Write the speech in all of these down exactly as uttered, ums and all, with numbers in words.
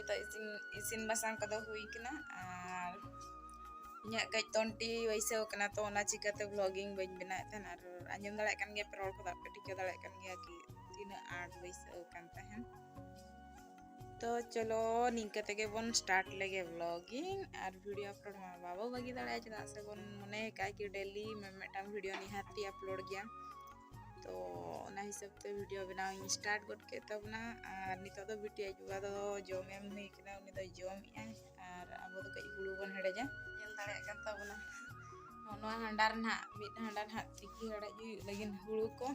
ᱛᱚ ᱤᱥᱤᱱ, ᱤᱥᱤᱱ ᱵᱟᱥᱟᱝ ᱠᱚᱫᱚ ᱦᱩᱭ ᱠᱟᱱᱟ, ᱟᱨ ᱤᱧᱟᱹᱜ ᱠᱟᱹᱡ ᱛᱚᱱᱴᱤ ᱵᱟᱹᱭᱥᱟᱹᱣ ᱠᱟᱱᱟ, ᱛᱚ ᱚᱱᱟ ᱪᱤᱠᱟᱹᱛᱮ vlogging ᱵᱟᱹᱧ ᱵᱮᱱᱟᱣᱮᱫ ᱛᱟᱦᱮᱱ᱾ ᱟᱨ ᱟᱸᱡᱚᱢ ᱫᱟᱲᱮᱭᱟᱜ ᱠᱟᱱ ᱜᱮᱭᱟ ᱯᱮ ᱨᱚᱲ ᱠᱚᱫᱚ, ᱟᱯᱮ ᱴᱷᱤᱠᱟᱹ ᱫᱟᱲᱮᱭᱟᱜ ᱠᱟᱱ ᱜᱮᱭᱟ ᱠᱤ ᱛᱤᱱᱟᱹᱜ ᱟᱸᱴ ᱵᱟᱹᱭᱥᱟᱹᱣ ᱠᱟᱱ ᱛᱟᱦᱮᱱ᱾ ᱛᱚ ᱪᱚᱞᱚ, ᱱᱤᱝᱠᱟᱹ ᱛᱮᱜᱮ ᱵᱚᱱ start ᱞᱮᱜᱮ vlogging᱾ ᱟᱨ video upload ᱢᱟ ᱵᱟᱵᱚ ᱵᱟᱹᱜᱤ ᱫᱟᱲᱮᱭᱟᱜᱼᱟ, ᱪᱮᱫᱟᱜ ᱥᱮ ᱵᱚᱱ ᱢᱚᱱᱮ ᱟᱠᱟᱫᱼᱟ ᱠᱤ daily ᱢᱤᱫᱴᱟᱝ video ᱱᱤᱦᱟᱹᱛᱤ upload ᱜᱮᱭᱟ᱾ ᱛᱚ ᱚᱱᱟ ᱦᱤᱥᱟᱹᱵ ᱛᱮ video ᱵᱮᱱᱟᱣ ᱤᱧ start ᱜᱚᱫ ᱠᱮᱫ ᱛᱟᱵᱚᱱᱟ᱾ ᱟᱨ ᱱᱤᱛᱚᱜ ᱫᱚ ᱵᱤᱴᱤ ᱟᱡ ᱵᱟᱵᱟ ᱫᱚ ᱡᱚᱢ ᱮᱢ ᱦᱩᱭ ᱠᱟᱱᱟ, ᱩᱱᱤ ᱫᱚᱭ ᱡᱚᱢᱮᱜᱼᱟᱭ᱾ ᱟᱨ ᱟᱵᱚ ᱫᱚ ᱠᱟᱹᱡ ᱦᱩᱲᱩ ᱵᱚᱱ ᱦᱮᱰᱮᱡᱟ, ᱧᱮᱞ ᱫᱟᱲᱮᱭᱟᱜ ᱠᱟᱱ ᱛᱟᱵᱚᱱᱟ᱾ ᱱᱚᱜᱼᱚ ᱱᱚᱣᱟ ᱦᱟᱸᱰᱟ ᱨᱮ ᱱᱟᱦᱟᱜ, ᱢᱤᱫ ᱦᱟᱸᱰᱟ ᱱᱟᱦᱟᱜ ᱛᱤᱠᱤ ᱦᱮᱰᱮᱡ ᱦᱩᱭᱩᱜ ᱞᱟᱹᱜᱤᱫ ᱦᱩᱲᱩ ᱠᱚ᱾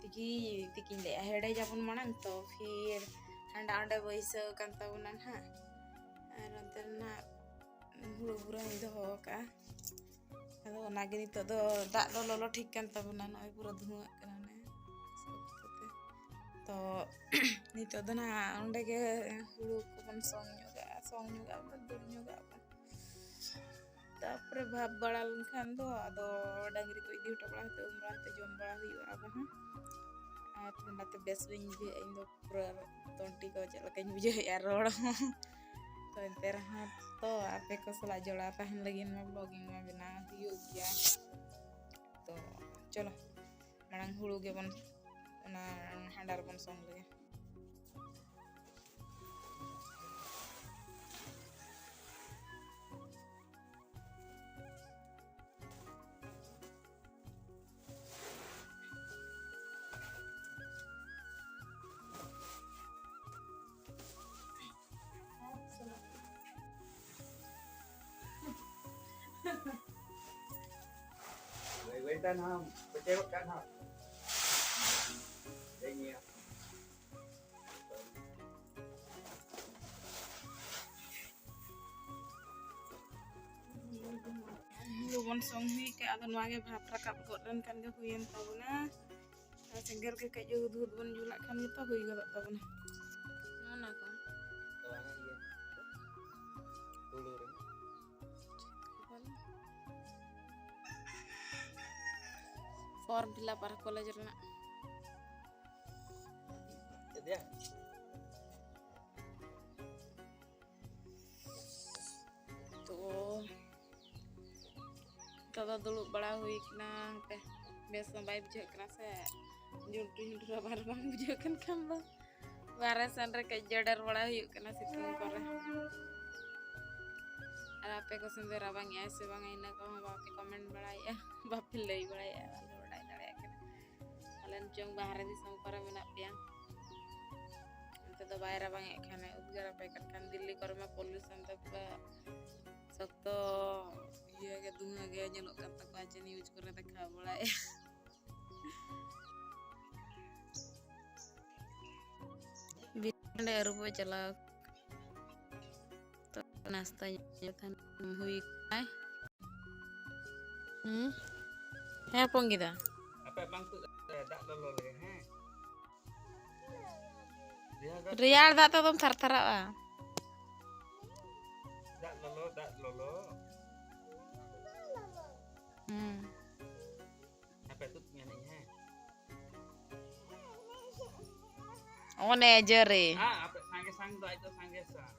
ᱛᱤᱠᱤ, ᱛᱤᱠᱤᱧ ᱞᱟᱹᱭᱮᱫᱼᱟ, ᱦᱮᱰᱮᱡᱟᱵᱚᱱ ᱢᱟᱲᱟᱝ ᱛᱚ, ᱯᱷᱤᱨ ᱦᱟᱸᱰᱟ ᱚᱸᱰᱮ ᱵᱟᱹᱭᱥᱟᱹᱣ ᱟᱠᱟᱱ ᱛᱟᱵᱚᱱᱟ ᱱᱟᱦᱟᱜ᱾ ᱟᱨ ᱚᱱᱛᱮ ᱨᱮ ᱱᱟᱦᱟᱜ ᱦᱩᱲᱩ ᱵᱷᱩᱨᱟᱹᱧ ᱫᱚᱦᱚ ᱟᱠᱟᱫᱼᱟ᱾ ᱟᱫᱚ ᱚᱱᱟᱜᱮ ᱱᱤᱛᱚᱜ ᱫᱚ ᱫᱟᱜ ᱫᱚ ᱞᱚᱞᱚ ᱴᱷᱤᱠ ᱠᱟᱱ ᱛᱟᱵᱚᱱᱟ, ᱱᱚᱜᱼᱚᱭ ᱯᱩᱨᱟᱹ ᱫᱷᱩᱶᱟᱹᱜ ᱠᱟᱱᱟ ᱚᱱᱮ ᱥᱚᱠᱛᱚ ᱛᱮ᱾ ᱛᱚ ᱱᱤᱛᱚᱜ ᱫᱚ ᱱᱟᱦᱟᱜ ᱚᱸᱰᱮ ᱜᱮ ᱦᱩᱲᱩ ᱠᱚᱵᱚᱱ ᱥᱚᱝ ᱧᱚᱜᱟᱜᱼᱟ, ᱥᱚᱝ ᱧᱚᱜᱟᱜᱼᱟ ᱵᱚᱱ, ᱫᱩᱞ ᱧᱚᱜᱟᱜᱼᱟ ᱵᱚᱱ᱾ ᱛᱟᱯᱚᱨᱮ ᱵᱷᱟᱵᱽ ᱵᱟᱲᱟ ᱞᱮᱱᱠᱷᱟᱱ ᱫᱚ ᱟᱫᱚ ᱰᱟᱹᱝᱨᱤ ᱠᱚ ᱤᱫᱤ ᱦᱚᱴᱚ ᱵᱟᱲᱟ ᱠᱟᱛᱮ ᱩᱢ ᱵᱟᱲᱟ ᱠᱟᱛᱮ ᱡᱚᱢ ᱵᱟᱲᱟ ᱦᱩᱭᱩᱜᱼᱟ ᱟᱵᱚ ᱦᱚᱸ᱾ ᱟᱨ ᱴᱷᱟᱱᱰᱟ ᱛᱮ ᱵᱮᱥ ᱵᱟᱹᱧ ᱵᱩᱡᱷᱟᱹᱣᱮᱫᱼᱟ ᱤᱧ ᱫᱚ, ᱯᱩᱨᱟᱹ ᱛᱚᱱᱴᱤ ᱠᱚ ᱪᱮᱫ ᱞᱮᱠᱟᱧ ᱵᱩᱡᱷᱟᱹᱣᱮᱫᱼᱟ ᱨᱚᱲ ᱦᱚᱸ᱾ ᱛᱚ ᱮᱱᱛᱮ ᱨᱮᱦᱚᱸ ᱛᱚ ᱟᱯᱮ ᱠᱚ ᱥᱟᱞᱟᱜ ᱡᱚᱲᱟᱣ ᱛᱟᱦᱮᱱ ᱞᱟᱹᱜᱤᱫ ᱢᱟ vlogging ᱢᱟ ᱵᱮᱱᱟᱣ ᱦᱩᱭᱩᱜ ᱜᱮᱭᱟ᱾ ᱛᱚ ᱪᱚᱞᱚ ᱢᱟᱲᱟᱝ ᱦᱩᱲᱩ ᱜᱮᱵᱚᱱ, ᱚᱱᱟ ᱦᱟᱸᱰᱟ ᱨᱮᱵᱚᱱ ᱥᱚᱝ ᱞᱮᱜᱮ᱾ Wait, wait, dah, nah. Pecah kan, ha? Dah, ni, ya. ᱦᱩᱲᱩ ᱵᱚᱱ ᱥᱚᱝ ᱦᱩᱭ ᱠᱟᱜᱼᱟ, ᱟᱫᱚ ᱱᱚᱣᱟ ᱜᱮ ᱵᱷᱟᱯ ᱨᱟᱠᱟᱵ ᱜᱚᱫ ᱞᱮᱱᱠᱷᱟᱱ ᱜᱮ ᱦᱩᱭᱮᱱ ᱛᱟᱵᱚᱱᱟ᱾ ᱟᱨ ᱥᱮᱸᱜᱮᱞ ᱜᱮ ᱠᱟᱹᱡ ᱦᱩᱫ ᱦᱩᱫ ᱵᱚᱱ ᱡᱩᱞᱟᱜ ᱠᱷᱟᱱ ᱜᱮᱛᱚ ᱦᱩᱭ ᱜᱚᱫᱚᱜ ᱛᱟᱵᱚᱱᱟ᱾ ᱱᱚᱜᱼᱚ ᱱᱟ ᱠᱚ᱾ ᱦᱩᱲᱩ ᱨᱮ᱾ Form fill up ᱟᱨ ᱠᱚᱞᱮᱡᱽ ᱨᱮᱱᱟᱜ᱾ ᱪᱮᱫ ᱭᱟ? ᱫᱚ ᱫᱩᱲᱩᱵ ᱵᱟᱲᱟ ᱦᱩᱭ ᱠᱟᱱᱟ᱾ ᱦᱟᱯᱮ, ᱵᱮᱥ ᱦᱚᱸ ᱵᱟᱭ ᱵᱩᱡᱷᱟᱹᱜ ᱠᱟᱱᱟ ᱥᱮ, ᱡᱩᱱᱴᱩ ᱡᱩᱱᱴᱩ ᱨᱟᱵᱟᱝ ᱨᱟᱵᱟᱝ ᱵᱩᱡᱷᱟᱹᱜ ᱠᱟᱱ ᱠᱷᱟᱱ ᱫᱚ ᱵᱟᱦᱨᱮ ᱥᱮᱱ ᱨᱮ ᱠᱟᱹᱡ ᱡᱮᱰᱮᱨ ᱵᱟᱲᱟ ᱦᱩᱭᱩᱜ ᱠᱟᱱᱟ ᱥᱤᱛᱩᱝ ᱠᱚᱨᱮ᱾ ᱟᱨ ᱟᱯᱮ ᱠᱚ ᱥᱮᱱ ᱫᱚ ᱨᱟᱵᱟᱝ ᱮᱜᱼᱟᱭ ᱥᱮ ᱵᱟᱝᱟ, ᱤᱱᱟᱹ ᱠᱚᱦᱚᱸ ᱵᱟᱯᱮ ᱠᱚᱢᱮᱱᱴ ᱵᱟᱲᱟᱭᱮᱫᱼᱟ, ᱵᱟᱯᱮ ᱞᱟᱹᱭ ᱵᱟᱲᱟᱭᱮᱫᱼᱟ, ᱵᱟᱞᱮ ᱵᱟᱲᱟᱭ ᱫᱟᱲᱮᱭᱟᱜ ᱠᱟᱱᱟ᱾ ᱟᱞᱮ ᱪᱚᱝ ᱵᱟᱦᱨᱮ ᱫᱤᱥᱚᱢ ᱠᱚᱨᱮ ᱢᱮᱱᱟᱜ ᱯᱮᱭᱟ, ᱚᱱᱛᱮ ᱫᱚ ᱵᱟᱭ ᱨᱟᱵᱟᱝ ᱮᱫ ᱠᱷᱟᱱᱮ, ᱩᱫᱽᱜᱟᱹᱨ ᱟᱯᱮ ᱠᱟᱱ ᱠᱷᱟᱱ᱾ ᱫᱤᱞᱞᱤ ᱠᱚᱨᱮ ᱢᱟ ᱯᱚᱞᱤᱭᱩᱥᱚᱱ ᱛᱮ ᱯᱩᱨᱟᱹ ᱥᱚᱠᱛᱚ ᱤᱭᱟᱹ ᱜᱮ, ᱫᱷᱩᱣᱟᱹ ᱜᱮ ᱧᱮᱞᱚᱜ ᱠᱟᱱ ᱛᱟᱠᱚᱣᱟ, ᱪᱮ ᱱᱤᱭᱩᱡᱽ ᱠᱚᱨᱮ ᱫᱮᱠᱷᱟᱣ ᱵᱟᱲᱟᱭᱮᱫᱼᱟ᱾ ᱵᱤᱨ ᱦᱟᱸᱰᱮ ᱟᱹᱨᱩᱵᱚᱜ ᱪᱟᱞᱟᱣ ᱛᱚ, ᱱᱟᱥᱛᱟ ᱧᱚᱜ ᱠᱷᱟᱱ ᱦᱩᱭ ᱠᱟᱱᱟᱭ᱾ ᱦᱩᱸ? ᱦᱮᱸ, ᱦᱚᱯᱚᱱ ᱜᱤᱫᱟ᱾ ᱟᱯᱮ ᱵᱟᱝ ᱛᱩᱫ ᱫᱟᱜ ᱞᱚᱞᱚ ᱞᱮ, ᱦᱮᱸ? ᱨᱮᱭᱟᱲ ᱫᱟᱜ ᱨᱮᱭᱟᱲ ᱫᱟᱜ ᱛᱮᱫᱚᱢ ᱛᱷᱟᱨᱛᱷᱟᱨᱟᱜᱼᱟ᱾ ᱫᱟᱜ ᱞᱚᱞᱚ, ᱫᱟᱜ ᱞᱚᱞᱚ᱾ ᱦᱩᱸ᱾ ᱟᱯᱮ ᱛᱩᱫ ᱢᱮᱱᱟᱹᱧ, ᱦᱮᱸ? ᱚᱱᱮ ᱡᱟᱹᱨᱤ᱾ ᱦᱮᱸ, ᱟᱯᱮ ᱥᱟᱸᱜᱮ ᱥᱟᱝ ᱫᱚ ᱟᱡ ᱫᱚ ᱥᱟᱸᱜᱮ ᱥᱟᱝ᱾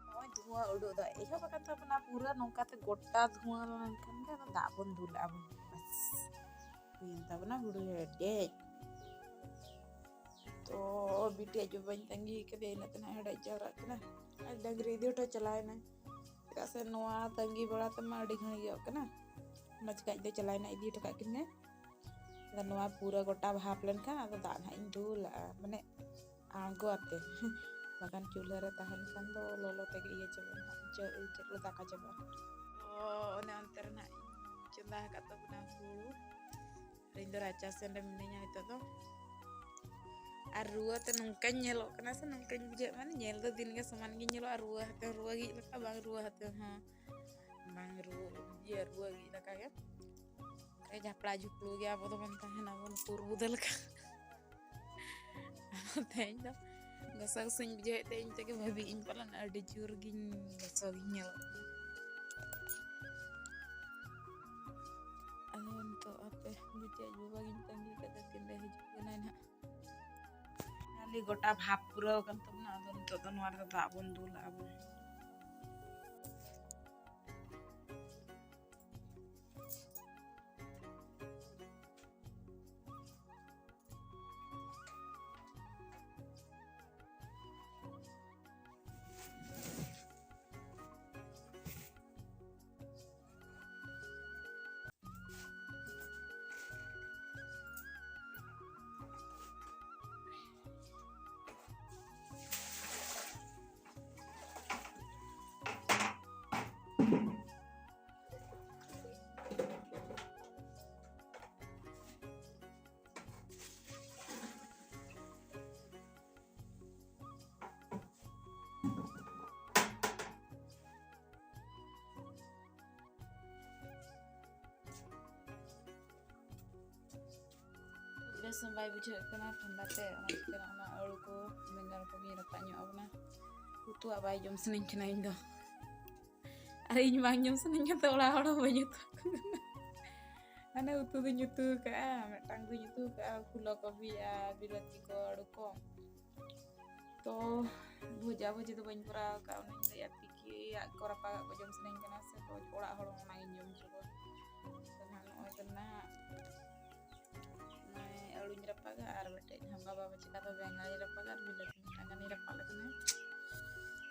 ᱱᱚᱜᱼᱚᱭ ᱫᱷᱩᱣᱟᱹ ᱩᱰᱩᱠ ᱫᱚ ᱮᱦᱚᱵ ᱟᱠᱟᱱ ᱛᱟᱵᱚᱱᱟ, ᱯᱩᱨᱟᱹ ᱱᱚᱝᱠᱟᱛᱮ ᱜᱚᱴᱟ ᱫᱷᱩᱣᱟᱹ ᱞᱮᱱᱠᱷᱟᱱ ᱜᱮ ᱟᱫᱚ ᱫᱟᱜ ᱵᱚᱱ ᱫᱩᱞᱟᱜᱼᱟ ᱵᱚᱱ, ᱵᱟᱥ, ᱦᱩᱭᱮᱱ ᱛᱟᱵᱚᱱᱟ ᱦᱩᱲᱩ ᱦᱮᱰᱮᱡ᱾ ᱛᱚ ᱵᱤᱴᱤ ᱟᱡ ᱵᱟᱵᱟᱧ ᱛᱟᱺᱜᱤ ᱠᱟᱫᱮᱭᱟ, ᱤᱱᱟᱹᱜ ᱛᱮ ᱱᱟᱜ ᱦᱮᱰᱮᱡ ᱡᱟᱣᱨᱟᱜ ᱠᱟᱱᱟ᱾ ᱟᱨ ᱰᱟᱹᱝᱨᱤ ᱤᱫᱤ ᱦᱚᱴᱚ ᱪᱟᱞᱟᱣ ᱮᱱᱟᱭ, ᱪᱮᱫᱟᱜ ᱥᱮ ᱱᱚᱣᱟ ᱛᱟᱺᱜᱤ ᱵᱟᱲᱟ ᱛᱮᱢᱟ ᱟᱹᱰᱤ ᱜᱷᱟᱹᱲᱤᱡᱚᱜ ᱠᱟᱱᱟ᱾ ᱚᱱᱟ ᱪᱤᱠᱟ ᱟᱡ ᱫᱚ ᱪᱟᱞᱟᱣ ᱮᱱᱟ, ᱤᱫᱤ ᱦᱚᱴᱚ ᱠᱟᱜ ᱠᱤᱱ ᱢᱮ᱾ ᱟᱫᱚ ᱱᱚᱣᱟ ᱯᱩᱨᱟᱹ ᱜᱚᱴᱟ ᱵᱷᱟᱯ ᱞᱮᱱᱠᱷᱟᱱ ᱟᱫᱚ ᱫᱟᱜ ᱱᱟᱦᱟᱜ ᱤᱧ ᱫᱩᱞᱟᱜᱼᱟ, ᱢᱟᱱᱮ ᱟᱬᱜᱚ ᱟᱛᱮ᱾ ᱵᱟᱠᱷᱟᱱ ᱪᱩᱞᱦᱟᱹ ᱨᱮ ᱛᱟᱦᱮᱱ ᱠᱷᱟᱱ ᱫᱚ ᱞᱚᱞᱚ ᱛᱮᱜᱮ ᱤᱭᱟᱹ ᱪᱟᱵᱟᱜᱼᱟ, ᱪᱮᱫ ᱪᱮᱫ ᱠᱚ ᱫᱟᱠᱟ ᱪᱟᱵᱟᱜᱼᱟ᱾ ᱚ, ᱚᱱᱮ ᱚᱱᱛᱮ ᱨᱮ ᱱᱟᱦᱟᱜ ᱤᱧ ᱪᱚᱸᱫᱟ ᱟᱠᱟᱫ ᱛᱟᱵᱚᱱᱟ ᱦᱩᱲᱩ᱾ ᱤᱧ ᱫᱚ ᱨᱟᱪᱟ ᱥᱮᱱ ᱨᱮ ᱢᱤᱱᱟᱹᱧᱟ ᱱᱤᱛᱚᱜ ᱫᱚ᱾ ᱟᱨ ᱨᱩᱣᱟᱹ ᱛᱮ ᱱᱚᱝᱠᱟᱧ ᱧᱮᱞᱚᱜ ᱠᱟᱱᱟ ᱥᱮ ᱱᱚᱝᱠᱟᱧ ᱵᱩᱡᱷᱟᱹᱜ ᱠᱟᱱᱟ, ᱧᱮᱞ ᱫᱚ ᱫᱤᱱ ᱜᱮ ᱥᱚᱢᱟᱱ ᱜᱤᱧ ᱧᱮᱞᱚᱜᱼᱟ, ᱨᱩᱣᱟᱹ ᱦᱟᱛᱮ ᱨᱩᱣᱟᱹ ᱜᱮ ᱞᱮᱠᱟ, ᱵᱟᱝ ᱨᱩᱣᱟᱹ ᱦᱟᱛᱮ ᱦᱚᱸ ᱵᱟᱝ ᱨᱩᱣᱟᱹ, ᱤᱭᱟᱹ, ᱨᱩᱣᱟᱹ ᱜᱮ ᱞᱮᱠᱟ ᱜᱮ᱾ ᱡᱷᱟᱯᱲᱟ ᱡᱷᱩᱯᱲᱩ ᱜᱮ ᱟᱵᱚ ᱫᱚᱵᱚᱱ ᱛᱟᱦᱮᱱᱟ ᱵᱚᱱ ᱯᱩᱨᱵᱩᱫᱟᱹ ᱞᱮᱠᱟ᱾ ᱟᱫᱚ ᱛᱮᱦᱮᱧ ᱫᱚ ᱜᱚᱥᱚ ᱜᱚᱥᱚᱧ ᱵᱩᱡᱷᱟᱹᱣᱮᱫ ᱛᱮ ᱤᱧ ᱛᱮᱜᱮ ᱵᱷᱟᱹᱵᱤ ᱤᱧ ᱯᱟᱞᱮᱱ ᱟᱹᱰᱤ ᱡᱳᱨ ᱜᱤᱧ ᱜᱚᱥᱚ ᱜᱤᱧ ᱧᱮᱞᱚᱜ ᱠᱟᱱᱟ᱾ ᱟᱫᱚ ᱱᱤᱛᱚᱜ ᱦᱟᱯᱮ ᱵᱤᱴᱤ ᱟᱡ ᱵᱟᱵᱟ ᱜᱤᱧ ᱛᱟᱺᱜᱤ ᱠᱟᱫᱟ, ᱛᱤᱱ ᱨᱮ ᱦᱤᱡᱩᱜ ᱠᱟᱱᱟᱭ ᱱᱟᱦᱟᱜ᱾ ᱱᱟᱹᱞᱤ ᱜᱚᱴᱟ ᱵᱷᱟᱯ ᱯᱩᱨᱟᱹᱣ ᱟᱠᱟᱱ ᱛᱟᱵᱚᱱᱟ᱾ ᱟᱫᱚ ᱱᱤᱛᱚᱜ ᱫᱚ ᱱᱚᱣᱟ ᱨᱮᱫᱚ ᱫᱟᱜ ᱵᱚᱱ ᱫᱩᱞᱟᱜᱼᱟ ᱵᱚᱱ᱾ ᱵᱮᱥ ᱦᱚᱸ ᱵᱟᱭ ᱵᱩᱡᱷᱟᱹᱜ ᱠᱟᱱᱟ ᱴᱷᱟᱱᱰᱟ ᱛᱮ, ᱚᱱᱟ ᱠᱷᱟᱹᱛᱤᱨ ᱚᱱᱟ ᱟᱹᱞᱩ ᱠᱚ ᱵᱮᱸᱜᱟᱲ ᱠᱚᱜᱮᱧ ᱨᱟᱯᱟᱜ ᱧᱚᱜ ᱟᱵᱚᱱᱟ᱾ ᱩᱛᱩᱣᱟᱜ ᱵᱟᱭ ᱡᱚᱢ ᱥᱟᱱᱟᱧ ᱠᱟᱱᱟ ᱤᱧ ᱫᱚ᱾ ᱟᱨ ᱤᱧ ᱵᱟᱝ ᱡᱚᱢ ᱥᱟᱱᱟᱧ ᱠᱟᱱ ᱛᱮ ᱚᱲᱟᱜ ᱦᱚᱲ ᱦᱚᱸ ᱵᱟᱹᱧ ᱩᱛᱩ ᱟᱠᱚ ᱠᱟᱱᱟ᱾ ᱢᱟᱱᱮ ᱩᱛᱩ ᱫᱚᱧ ᱩᱛᱩ ᱟᱠᱟᱫᱼᱟ, ᱢᱤᱫᱴᱟᱝ ᱫᱚᱧ ᱩᱛᱩ ᱟᱠᱟᱫᱼᱟ ᱯᱷᱩᱞᱚ ᱠᱚᱵᱤ ᱟᱨ ᱵᱤᱞᱟᱹᱛᱤ ᱠᱚ, ᱟᱹᱞᱩ ᱠᱚ᱾ ᱛᱚ ᱵᱷᱚᱡᱟ ᱵᱷᱚᱡᱤ ᱫᱚ ᱵᱟᱹᱧ ᱠᱚᱨᱟᱣ ᱟᱠᱟᱫᱼᱟ, ᱚᱱᱟᱧ ᱞᱟᱹᱭᱮᱫᱼᱟ ᱛᱤᱠᱤᱭᱟᱜ ᱠᱚ ᱨᱟᱯᱟᱜᱟᱜ ᱠᱚ ᱡᱚᱢ ᱥᱟᱱᱟᱧ ᱠᱟᱱᱟ ᱥᱮ, ᱛᱚ ᱚᱲᱟᱜ ᱦᱚᱲ ᱦᱚᱸ ᱚᱱᱟᱜᱤᱧ ᱡᱚᱢ ᱦᱚᱪᱚ ᱠᱚᱣᱟ᱾ ᱛᱚ ᱱᱟᱦᱟᱜ ᱱᱚᱜᱼᱚᱭ ᱛᱚ ᱱᱟᱦᱟᱜ ᱱᱚᱜᱼᱚᱭ ᱟᱹᱞᱩᱧ ᱨᱟᱯᱟᱜᱟ ᱟᱨ ᱢᱤᱫᱴᱮᱡ ᱱᱟᱦᱟᱜ ᱵᱟᱵᱟ ᱵᱟᱪᱷᱠᱟ ᱫᱚ ᱵᱮᱸᱜᱟᱲᱤᱧ ᱨᱟᱯᱟᱜᱟ ᱟᱨ ᱵᱤᱞᱟᱹᱛᱤ ᱢᱤᱫᱴᱟᱝ ᱜᱟᱱᱤᱧ ᱨᱟᱯᱟᱜ ᱞᱮᱠᱷᱟᱱ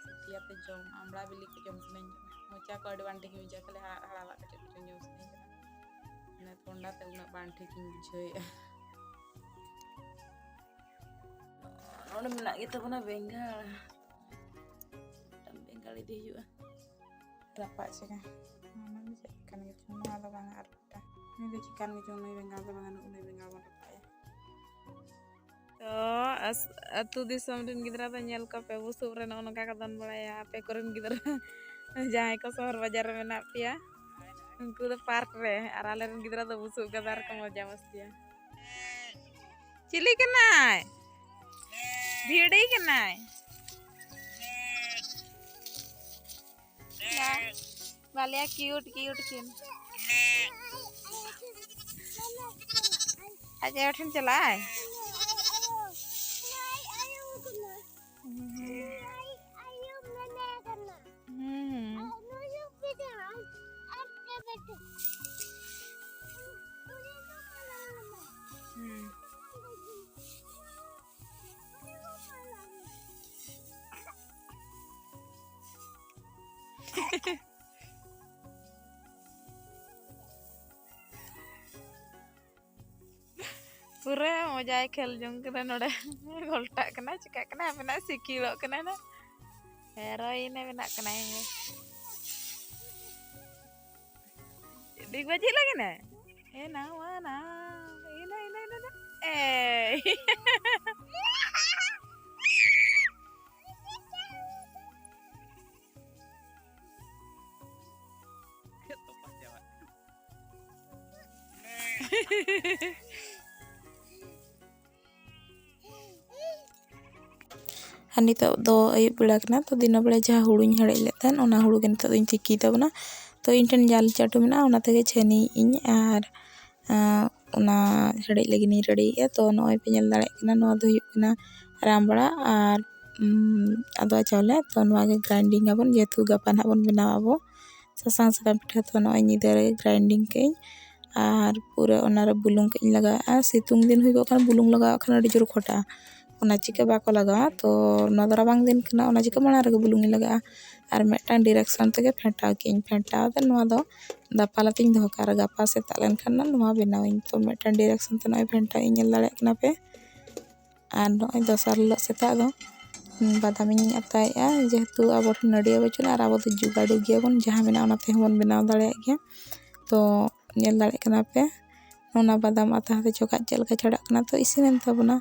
ᱥᱤᱯᱤᱭᱟᱛᱮ ᱡᱚᱢ, ᱟᱢᱲᱟ ᱵᱤᱞᱤ ᱠᱚ ᱡᱚᱢ ᱥᱟᱱᱟᱧ ᱠᱟᱱᱟ᱾ ᱢᱚᱪᱟ ᱠᱚ ᱟᱹᱰᱤ ᱵᱟᱝ ᱴᱷᱤᱠ ᱤᱧ ᱵᱩᱡᱷᱟᱹᱣᱟ, ᱠᱷᱟᱹᱞᱤ ᱦᱟᱲᱦᱟᱫ ᱦᱟᱲᱦᱟᱫ ᱠᱚ ᱪᱮᱫ ᱠᱚᱪᱚᱝ ᱡᱚᱢ ᱥᱟᱱᱟᱧ ᱠᱟᱱᱟ᱾ ᱢᱟᱱᱮ ᱴᱷᱚᱱᱰᱟ ᱛᱮ ᱩᱱᱟᱹᱜ ᱵᱟᱝ ᱴᱷᱤᱠ ᱤᱧ ᱵᱩᱡᱷᱟᱹᱣᱮᱫᱼᱟ᱾ ᱱᱚᱰᱮ ᱢᱮᱱᱟᱜ ᱜᱮ ᱛᱟᱵᱚᱱᱟ ᱵᱮᱸᱜᱟᱲ᱾ ᱢᱤᱫᱴᱟᱝ ᱵᱮᱸᱜᱟᱲ ᱤᱫᱤ ᱦᱩᱭᱩᱜᱼᱟ᱾ ᱨᱟᱯᱟᱜ ᱪᱮᱠᱟ? ᱚᱱᱟ ᱫᱚ ᱪᱮᱫ ᱠᱟᱱ ᱜᱮᱪᱚ, ᱱᱚᱣᱟ ᱫᱚ ᱵᱟᱝ, ᱟᱨ ᱢᱤᱫᱴᱟᱝ᱾ ᱱᱩᱭ ᱫᱚ ᱪᱤᱠᱟᱱ ᱜᱮᱪᱚ, ᱱᱩᱭ ᱵᱮᱸᱜᱟᱲ ᱫᱚ ᱵᱟᱝ, ᱱᱩᱭ ᱵᱮᱸᱜᱟᱲ ᱵᱚᱱ ᱨᱟᱯᱟᱜ ᱮᱭᱟ᱾ ᱛᱚ ᱟᱹᱛᱩ ᱫᱤᱥᱚᱢ ᱨᱮᱱ ᱜᱤᱫᱽᱨᱟᱹ ᱫᱚ ᱧᱮᱞ ᱠᱚᱯᱮ, ᱵᱩᱥᱩᱵ ᱨᱮ ᱱᱚᱜᱼᱚ ᱱᱚᱝᱠᱟ ᱠᱚ ᱫᱚᱱ ᱵᱟᱲᱟᱭᱟ᱾ ᱟᱯᱮ ᱠᱚᱨᱮᱱ ᱜᱤᱫᱽᱨᱟᱹ ᱡᱟᱦᱟᱸᱭ ᱠᱚ ᱥᱚᱦᱚᱨ ᱵᱟᱡᱟᱨ ᱨᱮ ᱢᱮᱱᱟᱜ ᱯᱮᱭᱟ, ᱩᱱᱠᱩ ᱫᱚ ᱯᱟᱨᱠ ᱨᱮ, ᱟᱨ ᱟᱞᱮᱨᱮᱱ ᱜᱤᱫᱽᱨᱟᱹ ᱫᱚ ᱵᱩᱥᱩᱵ ᱜᱟᱫᱟ ᱨᱮᱠᱚ ᱢᱚᱡᱟ ᱢᱟᱥᱛᱤᱭᱟ᱾ ᱪᱤᱞᱤ ᱠᱟᱱᱟᱭ? ᱵᱷᱤᱰᱤ ᱠᱟᱱᱟᱭ᱾ ᱵᱟ-, ᱵᱟᱞᱮᱭᱟ ᱠᱤᱭᱩᱴ ᱠᱤᱭᱩᱴ ᱠᱤᱱ᱾ ᱟᱡ ᱟᱭᱳ ᱴᱷᱮᱱ ᱪᱟᱞᱟᱜ ᱟᱭ? ᱦᱩᱸ᱾ ᱦᱩᱸ᱾ ᱯᱩᱨᱟᱹ ᱢᱚᱡᱟᱭ ᱠᱷᱮᱞ ᱡᱚᱝ ᱠᱟᱱᱟ ᱱᱚᱰᱮ᱾ ᱜᱷᱚᱞᱴᱟᱜ ᱠᱟᱱᱟ, ᱪᱤᱠᱟᱹᱜ ᱠᱟᱱᱟ, ᱦᱟᱯᱮᱱᱟᱜ ᱥᱤᱠᱤᱲᱚᱜ ᱠᱟᱱᱟ ᱱᱟ᱾ ᱦᱮᱨᱳᱭᱤᱱᱮ ᱵᱮᱱᱟᱜ ᱠᱟᱱᱟ᱾ ᱰᱤᱜᱽ ᱵᱟᱡᱤ ᱞᱟᱹᱜᱤᱫ ᱮ? ᱮ ᱱᱟᱣᱟ ᱱᱟ᱾ ᱤᱱᱟᱹ, ᱤᱱᱟᱹ, ᱤᱱᱟᱹ, ᱤᱱᱟᱹ᱾ ᱮᱭ᱾ ᱟᱨ ᱱᱤᱛᱚᱜ ᱫᱚ ᱟᱹᱭᱩᱵ ᱵᱮᱲᱟ ᱠᱟᱱᱟ, ᱛᱚ ᱫᱤᱱᱟᱹ ᱵᱮᱲᱟ ᱡᱟᱦᱟᱸ ᱦᱩᱲᱩᱧ ᱦᱮᱰᱮᱡ ᱞᱮᱫ ᱛᱟᱦᱮᱸᱫ, ᱚᱱᱟ ᱦᱩᱲᱩ ᱜᱮ ᱱᱤᱛᱚᱜ ᱫᱚᱧ ᱛᱤᱠᱤᱭ ᱛᱟᱵᱚᱱᱟ᱾ ᱛᱚ ᱤᱧ ᱴᱷᱮᱱ ᱡᱟᱞ ᱪᱟᱹᱴᱩ ᱢᱮᱱᱟᱜᱼᱟ, ᱚᱱᱟ ᱛᱮᱜᱮ ᱪᱷᱟᱹᱱᱤᱭᱮᱫ ᱟᱹᱧ ᱟᱨ, ᱟᱸ, ᱚᱱᱟ ᱦᱮᱰᱮᱡ ᱞᱟᱹᱜᱤᱫ ᱤᱧ ᱨᱮᱰᱤᱭᱮᱫᱼᱟ᱾ ᱛᱚ ᱱᱚᱜᱼᱚᱭ ᱯᱮ ᱧᱮᱞ ᱫᱟᱲᱮᱭᱟᱜ ᱠᱟᱱᱟ, ᱱᱚᱣᱟ ᱫᱚ ᱦᱩᱭᱩᱜ ᱠᱟᱱᱟ ᱨᱟᱢᱵᱲᱟ ᱟᱨ, ᱩᱸ, ᱟᱫᱽᱣᱟ ᱪᱟᱣᱞᱮ᱾ ᱛᱚ ᱱᱚᱣᱟ ᱜᱮ ᱜᱨᱟᱭᱤᱱᱰᱤᱝ ᱟᱵᱚᱱ, ᱡᱮᱦᱮᱛᱩ ᱜᱟᱯᱟ ᱱᱟᱦᱟᱜ ᱵᱚᱱ ᱵᱮᱱᱟᱣᱟ ᱟᱵᱚ ᱥᱟᱥᱟᱝ ᱥᱟᱠᱟᱢ ᱯᱤᱴᱷᱟᱹ᱾ ᱛᱚ ᱱᱚᱜᱼᱚᱭ ᱧᱤᱫᱟᱹ ᱨᱮ ᱜᱨᱟᱭᱤᱱᱰᱤᱝ ᱠᱟᱜ ᱟᱹᱧ ᱟᱨ ᱯᱩᱨᱟᱹ ᱚᱱᱟᱨᱮ ᱵᱩᱞᱩᱝ ᱠᱟᱜ ᱤᱧ ᱞᱟᱜᱟᱣᱮᱫᱼᱟ᱾ ᱥᱤᱛᱩᱝ ᱫᱤᱱ ᱦᱩᱭ ᱠᱚᱜ ᱠᱷᱟᱱ ᱟᱹᱰᱤ ᱡᱳᱨ ᱠᱷᱚᱴᱟᱜᱼᱟ, ᱚᱱᱟ ᱪᱤᱠᱟᱹ ᱵᱟᱠᱚ ᱞᱟᱜᱟᱣᱟ᱾ ᱛᱚ ᱱᱚᱣᱟ ᱫᱚ ᱨᱟᱵᱟᱝ ᱫᱤᱱ ᱠᱟᱱᱟ, ᱚᱱᱟ ᱪᱤᱠᱟᱹ ᱢᱟᱲᱟᱝ ᱨᱮᱜᱮ ᱵᱩᱞᱩᱝ ᱤᱧ ᱞᱟᱜᱟᱜᱼᱟ᱾ ᱟᱨ ᱢᱤᱫᱴᱟᱝ ᱰᱤᱨᱮᱠᱥᱚᱱ ᱛᱮᱜᱮ ᱯᱷᱮᱸᱴᱟᱣ ᱠᱟᱜ ᱤᱧ᱾ ᱯᱷᱮᱸᱴᱟᱣ ᱠᱟᱛᱮ ᱱᱚᱣᱟ ᱫᱚ ᱫᱟᱯᱟᱞ ᱟᱛᱮᱧ ᱫᱚᱦᱚ ᱠᱟᱜᱼᱟ᱾ ᱟᱨ ᱜᱟᱯᱟ ᱥᱮᱛᱟᱜ ᱞᱮᱱᱠᱷᱟᱱ ᱫᱚ ᱱᱚᱣᱟ ᱵᱮᱱᱟᱣ ᱟᱹᱧ᱾ ᱛᱚ ᱢᱤᱫᱴᱟᱝ ᱰᱤᱨᱮᱠᱥᱚᱱ ᱛᱮ ᱱᱚᱜᱼᱚᱭ ᱯᱷᱮᱸᱴᱟᱣ ᱤᱧ, ᱧᱮᱞ ᱫᱟᱲᱮᱭᱟᱜ ᱠᱟᱱᱟ ᱯᱮ᱾ ᱟᱨ ᱱᱚᱜᱼᱚᱭ ᱫᱚᱥᱟᱨ ᱦᱤᱞᱳᱜ ᱥᱮᱛᱟᱜ ᱫᱚ, ᱩᱸ, ᱵᱟᱫᱟᱢᱤᱧ ᱟᱛᱟᱭᱮᱜᱼᱟ, ᱡᱮᱦᱮᱛᱩ ᱟᱵᱚ ᱴᱷᱮᱱ ᱱᱟᱹᱲᱭᱟᱹ ᱵᱟᱹᱪᱩᱜᱼᱟ ᱟᱨ ᱟᱵᱚ ᱫᱚ ᱡᱩᱜᱟᱹᱲᱩ ᱜᱮᱭᱟᱵᱚᱱ, ᱡᱟᱦᱟᱸ ᱢᱮᱱᱟᱜᱼᱟ ᱚᱱᱟ ᱛᱮᱦᱚᱸ ᱵᱚᱱ ᱵᱮᱱᱟᱣ ᱫᱟᱲᱮᱭᱟᱜ ᱜᱮᱭᱟ᱾ ᱛᱚ ᱧᱮᱞ ᱫᱟᱲᱮᱭᱟᱜ ᱠᱟᱱᱟ ᱯᱮ, ᱚᱱᱟ ᱵᱟᱫᱟᱢ ᱟᱛᱟ ᱦᱚᱸ ᱪᱚᱠᱟᱜ ᱪᱮᱫ ᱞᱮᱠᱟ ᱪᱷᱟᱰᱟᱜ ᱠᱟᱱᱟ᱾ ᱛᱚ ᱤᱥᱤᱱᱮᱱ ᱛᱟᱵᱚᱱᱟ᱾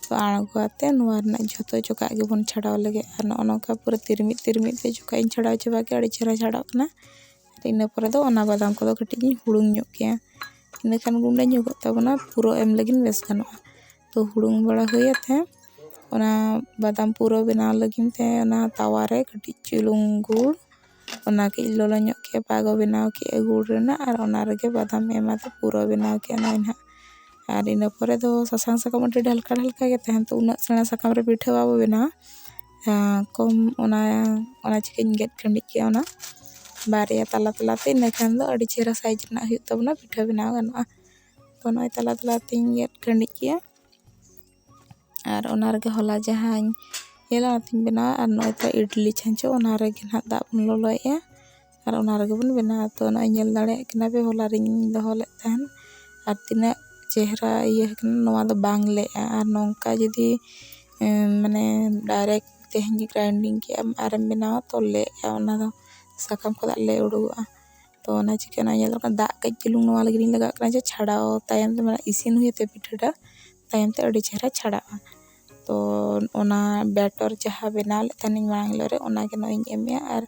ᱛᱚ ᱟᱬᱜᱚ ᱟᱛᱮ ᱱᱚᱣᱟ ᱨᱮᱱᱟᱜ ᱡᱷᱚᱛᱚ ᱪᱚᱠᱟᱜ ᱜᱮᱵᱚᱱ ᱪᱷᱟᱰᱟᱣ ᱞᱮᱜᱮ᱾ ᱟᱨ ᱱᱚᱜᱼᱚ ᱱᱚᱝᱠᱟ ᱯᱩᱨᱟᱹ ᱛᱤᱨᱢᱤᱫ ᱛᱤᱨᱢᱤᱫ ᱛᱮ ᱪᱚᱠᱟᱜ ᱤᱧ ᱪᱷᱟᱰᱟᱣ ᱪᱟᱵᱟ ᱠᱮᱫᱟ, ᱟᱹᱰᱤ ᱪᱮᱦᱨᱟ ᱪᱷᱟᱰᱟᱜ ᱠᱟᱱᱟ᱾ ᱟᱨ ᱤᱱᱟᱹ ᱯᱚᱨᱮ ᱫᱚ ᱚᱱᱟ ᱵᱟᱫᱟᱢ ᱠᱚᱫᱚ ᱠᱟᱹᱴᱤᱡ ᱤᱧ ᱦᱩᱲᱩᱝ ᱧᱚᱜ ᱠᱮᱭᱟ, ᱤᱱᱟᱹᱠᱷᱟᱱ ᱜᱩᱸᱰᱟᱹ ᱧᱚᱜᱚᱜ ᱛᱟᱵᱚᱱᱟ, ᱯᱩᱨᱟᱹ ᱮᱢ ᱞᱟᱹᱜᱤᱫ ᱵᱮᱥ ᱜᱟᱱᱚᱜᱼᱟ᱾ ᱛᱚ ᱦᱩᱲᱩᱝ ᱵᱟᱲᱟ ᱦᱩᱭ ᱟᱛᱮ ᱚᱱᱟ ᱵᱟᱫᱟᱢ ᱯᱩᱨᱟᱹ ᱵᱮᱱᱟᱣ ᱞᱟᱹᱜᱤᱫ ᱛᱮ ᱚᱱᱟ ᱛᱟᱣᱟ ᱨᱮ ᱠᱟᱹᱴᱤᱡ ᱪᱩᱞᱩᱝ ᱜᱩᱲ, ᱚᱱᱟ ᱠᱟᱹᱡ ᱞᱚᱞᱚ ᱧᱚᱜ ᱠᱮᱫᱼᱟ, ᱯᱟᱜᱚ ᱵᱮᱱᱟᱣ ᱠᱮᱫᱼᱟ ᱜᱩᱲ ᱨᱮᱱᱟᱜ, ᱟᱨ ᱚᱱᱟ ᱨᱮᱜᱮ ᱵᱟᱫᱟᱢ ᱮᱢ ᱟᱛᱮ ᱯᱩᱨᱟᱹ ᱵᱮᱱᱟᱣ ᱠᱮᱫᱼᱟ᱾ ᱱᱚᱜᱼᱚᱭ ᱱᱟᱦᱟᱜ ᱟᱨ ᱤᱱᱟᱹ ᱯᱚᱨᱮ ᱫᱚ ᱥᱟᱥᱟᱝ ᱥᱟᱠᱟᱢ ᱟᱹᱰᱤ ᱰᱷᱟᱞᱠᱟ ᱰᱷᱟᱞᱠᱟ ᱜᱮ ᱛᱟᱦᱮᱱ, ᱛᱚ ᱩᱱᱟᱹᱜ ᱥᱮᱬᱟ ᱥᱟᱠᱟᱢ ᱨᱮ ᱯᱤᱴᱷᱟᱹ ᱵᱟᱵᱚ ᱵᱮᱱᱟᱣᱟ᱾ ᱟᱸ, ᱠᱚᱢ ᱚᱱᱟ, ᱚᱱᱟ ᱪᱤᱠᱟᱹᱧ ᱜᱮᱫ ᱠᱷᱟᱹᱱᱰᱤᱡ ᱠᱮᱜᱼᱟ, ᱚᱱᱟ ᱵᱟᱨᱭᱟ ᱛᱟᱞᱟ ᱛᱟᱞᱟᱛᱮ, ᱤᱱᱟᱹ ᱠᱷᱟᱱ ᱫᱚ ᱟᱹᱰᱤ ᱪᱮᱦᱨᱟ ᱥᱟᱭᱤᱡᱽ ᱨᱮᱱᱟᱜ ᱦᱩᱭᱩᱜ ᱛᱟᱵᱚᱱᱟ, ᱯᱤᱴᱷᱟᱹ ᱵᱮᱱᱟᱣ ᱜᱟᱱᱚᱜᱼᱟ᱾ ᱛᱚ ᱱᱚᱜᱼᱚᱭ ᱛᱟᱞᱟ ᱛᱟᱞᱟᱛᱤᱧ ᱜᱮᱫ ᱠᱷᱟᱹᱱᱰᱤᱡ ᱠᱮᱜᱼᱟ᱾ ᱟᱨ ᱚᱱᱟ ᱨᱮᱜᱮ ᱦᱚᱞᱟ ᱡᱟᱦᱟᱸᱧ ᱧᱮᱞᱟ ᱚᱱᱟᱛᱤᱧ ᱵᱮᱱᱟᱣᱟ᱾ ᱟᱨ ᱱᱚᱜᱼᱚᱭ ᱛᱚ ᱤᱰᱞᱤ ᱪᱷᱟᱸᱪᱚ, ᱚᱱᱟ ᱨᱮᱜᱮ ᱱᱟᱦᱟᱜ ᱫᱟᱜ ᱵᱚᱱ ᱞᱚᱞᱚᱭᱮᱜᱼᱟ ᱟᱨ ᱚᱱᱟ ᱨᱮᱜᱮ ᱵᱚᱱ ᱵᱮᱱᱟᱣᱟ᱾ ᱛᱚ ᱱᱚᱜᱼᱚᱭ ᱧᱮᱞ ᱫᱟᱲᱮᱭᱟᱜ ᱠᱟᱱᱟ ᱯᱮ, ᱦᱚᱞᱟ ᱨᱤᱧ ᱫᱚᱦᱚ ᱞᱮᱫ ᱛᱟᱦᱮᱱ ᱟᱨ ᱛᱤᱱᱟᱹᱜ ᱪᱮᱦᱨᱟ ᱤᱭᱟᱹ ᱟᱠᱟᱱᱟ, ᱱᱚᱣᱟ ᱫᱚ ᱵᱟᱝ ᱞᱮᱜᱼᱟ᱾ ᱟᱨ ᱱᱚᱝᱠᱟ ᱡᱩᱫᱤ ᱮᱸ, ᱢᱟᱱᱮ direct ᱛᱮᱦᱮᱧ ᱜᱮ grinding ᱠᱮᱜ ᱟᱢ ᱟᱨᱮᱢ ᱵᱮᱱᱟᱣᱟ, ᱛᱚ ᱞᱮᱜᱼᱟ, ᱚᱱᱟ ᱫᱚ ᱥᱟᱠᱟᱢ ᱠᱷᱚᱱᱟᱜ ᱞᱮ ᱩᱰᱩᱠᱚᱜᱼᱟ᱾ ᱛᱚ ᱚᱱᱟ ᱪᱤᱠᱟᱹ ᱱᱚᱜᱼᱚᱭ ᱧᱮᱞᱚᱜ ᱠᱟᱱᱟ, ᱫᱟᱜ ᱠᱟᱹᱡ ᱪᱩᱞᱩᱝ ᱱᱚᱣᱟ ᱞᱟᱹᱜᱤᱫ ᱤᱧ ᱞᱟᱜᱟᱣ ᱠᱟᱱᱟ ᱡᱮ ᱪᱷᱟᱲᱟᱣ ᱛᱟᱭᱚᱢ ᱛᱮ, ᱢᱟᱱᱮ ᱤᱥᱤᱱ ᱦᱩᱭ ᱟᱛᱮ ᱯᱤᱴᱷᱟᱹᱴᱟ ᱛᱟᱭᱚᱢ ᱛᱮ ᱟᱹᱰᱤ ᱪᱮᱦᱨᱟ ᱪᱷᱟᱲᱟᱜᱼᱟ᱾ ᱛᱚ ᱚᱱᱟ batter ᱡᱟᱦᱟᱸ ᱵᱮᱱᱟᱣ ᱞᱮᱫ ᱛᱟᱦᱮᱱᱤᱧ ᱢᱟᱲᱟᱝ ᱦᱤᱞᱳᱜ ᱨᱮ, ᱚᱱᱟ ᱜᱮ ᱱᱚᱜᱼᱚᱭ ᱤᱧ ᱮᱢᱮᱜᱼᱟ ᱟᱨ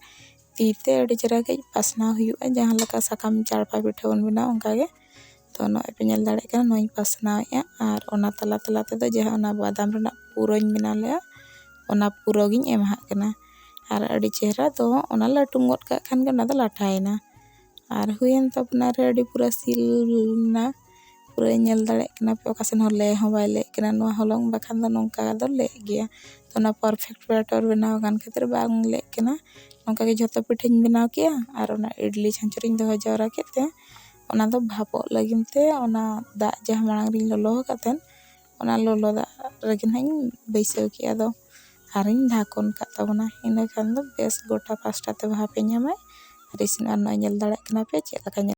ᱛᱤ ᱛᱮ ᱟᱹᱰᱤ ᱪᱮᱦᱨᱟ ᱠᱟᱹᱡ ᱯᱟᱥᱱᱟᱣ ᱦᱩᱭᱩᱜᱼᱟ, ᱡᱟᱦᱟᱸ ᱞᱮᱠᱟ ᱥᱟᱠᱟᱢ ᱪᱟᱲᱯᱟ ᱯᱤᱴᱷᱟᱹ ᱵᱚᱱ ᱵᱮᱱᱟᱣᱟ ᱚᱱᱠᱟ ᱜᱮ᱾ ᱛᱚ ᱱᱚᱜᱼᱚᱭ ᱯᱮ ᱧᱮᱞ ᱫᱟᱲᱮᱭᱟᱜ ᱠᱟᱱᱟ, ᱱᱚᱣᱟᱧ ᱯᱟᱥᱱᱟᱣᱮᱫᱼᱟ ᱟᱨ ᱚᱱᱟ ᱛᱟᱞᱟ ᱛᱟᱞᱟ ᱛᱮᱫᱚ ᱡᱟᱦᱟᱸ ᱚᱱᱟ ᱵᱟᱫᱟᱢ ᱨᱮᱱᱟᱜ ᱯᱩᱨᱟᱹᱧ ᱵᱮᱱᱟᱣ ᱞᱮᱜᱼᱟ, ᱚᱱᱟ ᱯᱩᱨᱟᱹ ᱜᱤᱧ ᱮᱢᱟᱦᱟᱜ ᱠᱟᱱᱟ᱾ ᱟᱨ ᱟᱹᱰᱤ ᱪᱮᱦᱨᱟ ᱫᱚ ᱚᱱᱟ ᱞᱟᱹᱴᱩᱢ ᱜᱚᱫ ᱠᱟᱜ ᱠᱷᱟᱱ ᱜᱮ ᱚᱱᱟ ᱫᱚ ᱞᱟᱴᱷᱟᱭᱮᱱᱟ᱾ ᱟᱨ ᱦᱩᱭᱮᱱ ᱛᱟᱵᱚᱱᱟ ᱨᱮᱰᱤ, ᱯᱩᱨᱟᱹ ᱥᱤᱞ ᱮᱱᱟ᱾ ᱯᱩᱨᱟᱹ ᱧᱮᱞ ᱫᱟᱲᱮᱭᱟᱜ ᱠᱟᱱᱟ ᱯᱮ, ᱚᱠᱟ ᱥᱮᱱ ᱦᱚᱸ ᱞᱮ ᱦᱚᱸ ᱵᱟᱭ ᱞᱮᱜ ᱠᱟᱱᱟ᱾ ᱱᱚᱣᱟ ᱦᱚᱞᱚᱝ ᱵᱟᱠᱷᱟᱱ ᱫᱚ ᱱᱚᱝᱠᱟ ᱫᱚ ᱞᱮᱜ ᱜᱮᱭᱟ᱾ ᱛᱚ ᱚᱱᱟ perfect batter ᱵᱮᱱᱟᱣ ᱟᱠᱟᱱ ᱠᱷᱟᱹᱛᱤᱨ ᱵᱟᱝ ᱞᱮᱜ ᱠᱟᱱᱟ᱾ ᱱᱚᱝᱠᱟ ᱜᱮ ᱡᱷᱚᱛᱚ ᱯᱤᱴᱷᱟᱹᱧ ᱵᱮᱱᱟᱣ ᱠᱮᱜᱼᱟ ᱟᱨ ᱚᱱᱟ ᱤᱰᱞᱤ ᱪᱷᱟᱸᱪᱚᱨᱤᱧ ᱫᱚᱦᱚ ᱡᱟᱣᱨᱟ ᱠᱮᱫ ᱛᱮ, ᱚᱱᱟ ᱫᱚ ᱵᱷᱟᱯᱚᱜ ᱞᱟᱹᱜᱤᱫ ᱛᱮ ᱚᱱᱟ ᱫᱟᱜ ᱡᱟᱦᱟᱸ ᱢᱟᱲᱟᱝ ᱨᱤᱧ ᱞᱚᱞᱚ ᱟᱠᱟᱫ ᱛᱟᱦᱮᱸᱫ, ᱚᱱᱟ ᱞᱚᱞᱚ ᱫᱟᱜ ᱨᱮᱜᱮ ᱱᱟᱦᱟᱜ ᱤᱧ ᱵᱟᱹᱭᱥᱟᱹᱣ ᱠᱮᱜᱼᱟ ᱫᱚ, ᱟᱨᱤᱧ ᱰᱷᱟᱠᱚᱱ ᱠᱟᱜ ᱛᱟᱵᱚᱱᱟ᱾ ᱤᱱᱟᱹ ᱠᱷᱟᱱ ᱫᱚ ᱵᱮᱥ ᱜᱚᱴᱟ ᱯᱟᱥᱴᱟ ᱛᱮ ᱵᱷᱟᱯᱮ ᱧᱟᱢᱟᱭ ᱟᱨ ᱤᱥᱤᱱᱚᱜᱼᱟ᱾ ᱱᱚᱜᱼᱚᱭ ᱧᱮᱞ ᱫᱟᱲᱮᱭᱟᱜ ᱠᱟᱱᱟ ᱯᱮ ᱪᱮᱫ ᱞᱮᱠᱟ ᱧᱮᱞᱚᱜ